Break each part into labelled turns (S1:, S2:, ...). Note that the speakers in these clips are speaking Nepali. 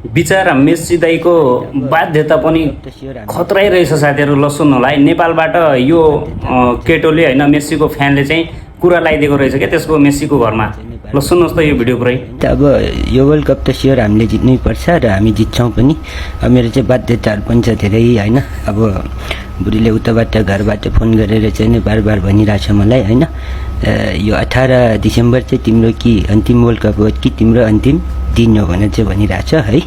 S1: बिचारा मेस्सी दाईको बाध्यता पनि खतरै रहेछ साथीहरू। ल सुन्नु होला है, नेपालबाट यो केटोले होइन मेस्सीको फ्यानले चाहिँ कुरा लगाइदिएको रहेछ क्या त्यसको मेस्सीको घरमा। ल सुन्नुहोस् त यो भिडियो पुरै।
S2: अब यो वर्ल्ड कप त स्योर हामीले जित्नै पर्छ र हामी जित्छौँ पनि। मेरो चाहिँ बाध्यताहरू पनि छ धेरै होइन। अब बुढीले उताबाट घरबाट फोन गरेर चाहिँ बार बार भनिरहेछ मलाई होइन, यो 18 डिसेम्बर चाहिँ तिम्रो कि अन्तिम वर्ल्ड कप हो कि तिम्रो अन्तिम दिन हो भनेर चाहिँ भनिरहेछ है।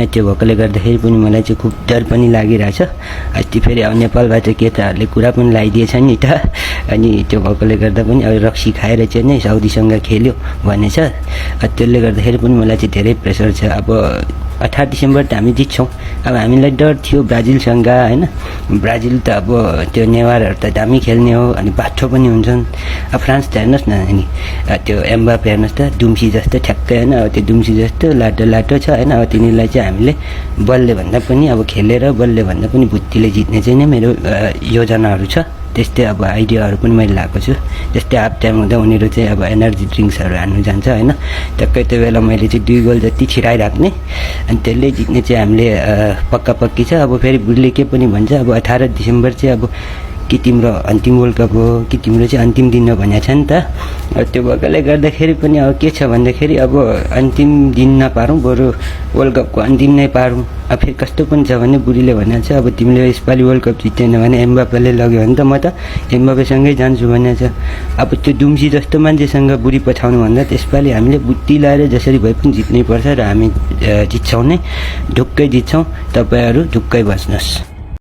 S2: त्यो भएकोले गर्दाखेरि पनि मलाई चाहिँ खुब डर पनि लागिरहेछ। अस्ति फेरि अब नेपालबाट केटाहरूले कुरा पनि लगाइदिएछ नि त, अनि त्यो भएकोले गर्दा पनि अब रक्सी खाएर चाहिँ नै साउदीसँग खेल्यो भनेछ। त्यसले गर्दाखेरि पनि मलाई चाहिँ धेरै प्रेसर छ। अब 18 डिसेम्बर त हामी जित्छौँ। अब हामीलाई डर थियो ब्राजिलसँग होइन, ब्राजिल त अब त्यो नेवारहरू त दामी खेल्ने हो अनि बाठो पनि हुन्छन्। अब फ्रान्स त हेर्नुहोस् न, अनि त्यो एम्बापे हेर्नुहोस् त, दुम्सी जस्तो ठ्याक्कै होइन, अब त्यो दुम्सी जस्तो लाटो लाटो छ होइन। अब तिनीहरूलाई चाहिँ हामीले बलले भन्दा पनि अब खेलेर बलले भन्दा पनि बुद्धिले जित्ने चाहिँ नै मेरो योजनाहरू छ। त्यस्तै अब आइडियाहरू पनि मैले लगाएको छु। जस्तै हाफ टाइम हुँदा उनीहरू चाहिँ अब एनर्जी ड्रिङ्क्सहरू हान्नु जान्छ होइन, टक्कै त्यो बेला मैले चाहिँ 2 गोल जति छिराइराख्ने, अनि त्यसले जित्ने चाहिँ हामीले पक्का पक्की छ। अब फेरि बुढीले के पनि भन्छ, अब 18 डिसेम्बर चाहिँ अब कि तिम्रो अन्तिम वर्ल्ड कप हो कि तिम्रो चाहिँ अन्तिम दिन हो भनेको छ नि त। त्यो भएकोले गर्दाखेरि पनि अब के छ भन्दाखेरि अब अन्तिम दिन नपारौँ, बरु वर्ल्ड कपको अन्तिम नै पारौँ। अब फेरि कस्तो पनि छ भने बुढीले भनेको छ, अब तिमीले यसपालि वर्ल्ड कप जितेन भने एम्बापेले लग्यो भने त म त एम्बापेसँगै जान्छु भनेको छ। अब त्यो दुम्सी जस्तो मान्छेसँग बुढी पठाउनु भन्दा त्यसपालि हामीले बुद्धि लाएर जसरी भए पनि जित्नै पर्छ र हामी जित्छौँ नै, ढुक्कै जित्छौँ। तपाईँहरू ढुक्कै बस्नुहोस्।